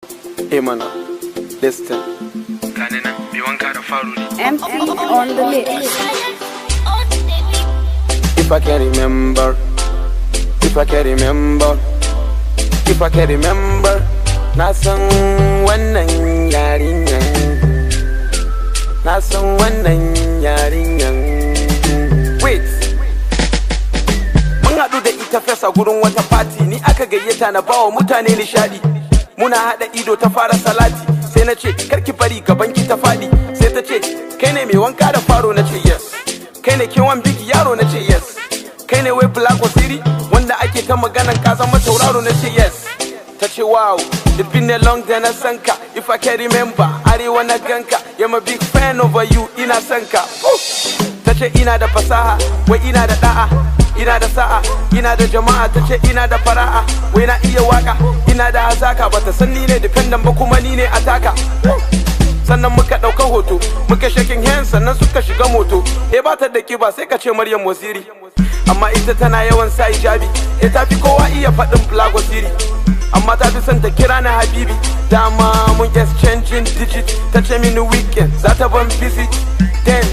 Eh mana, listen. Gani nan, mai wanka da faro ne. MP on the mix. If I can remember, if I can remember, if I can remember, na san wannan yarinyan, na san wannan yarinyan. Wait, mun haɗu da ita fesa gurin wata party, ni aka gayyata na bawa mutane nishadi. Muna haɗa ido ta fara salati, sai na ce, "Karki bari gaban ki ta faɗi." Sai ta ce, "Kai ne mai wanka da faro?" Na ce, "Yes." "Kai ne kewan bigi yaro?" Na ce, "Yes." "Kai ne wai Black Wasiri wanda ake ta maganan ka zama tauraro?" Na ce, "Yes." Ta ce, "Wow, it been a long day na san ka. If I can remember, arewa na ganka. I'm a big fan over you, ina san ka." Ta ce ina da fasaha, wai ina da da'a, ina da sa'a, ina da jama'a. Ta ce ina da fara'a, wai na iya waka, ina da hazaka. Bata san ni ne defendant ba, kuma ni ne attacker. Sannan muka ɗauka hoto, muka shaking hands, sannan suka shiga moto. E, ba ta da kiba sai ka ce Maryam Waziri, amma ita tana yawan sa hijabi. E, ta fi kowa iya faɗin Black Waziri, amma ta fi son ta kira ni Habibi. Dama mun exchanging digit, ta ce mini weekend za ta ban visit. Then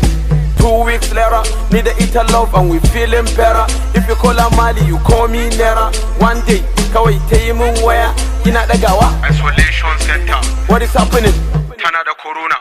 2 weeks later, ni da ita love and we feeling better. If you call her Mali, you call me Naira. One day, kawai ta yi min waya, ina ɗagawa. Isolation center. What is happening? Tana da corona.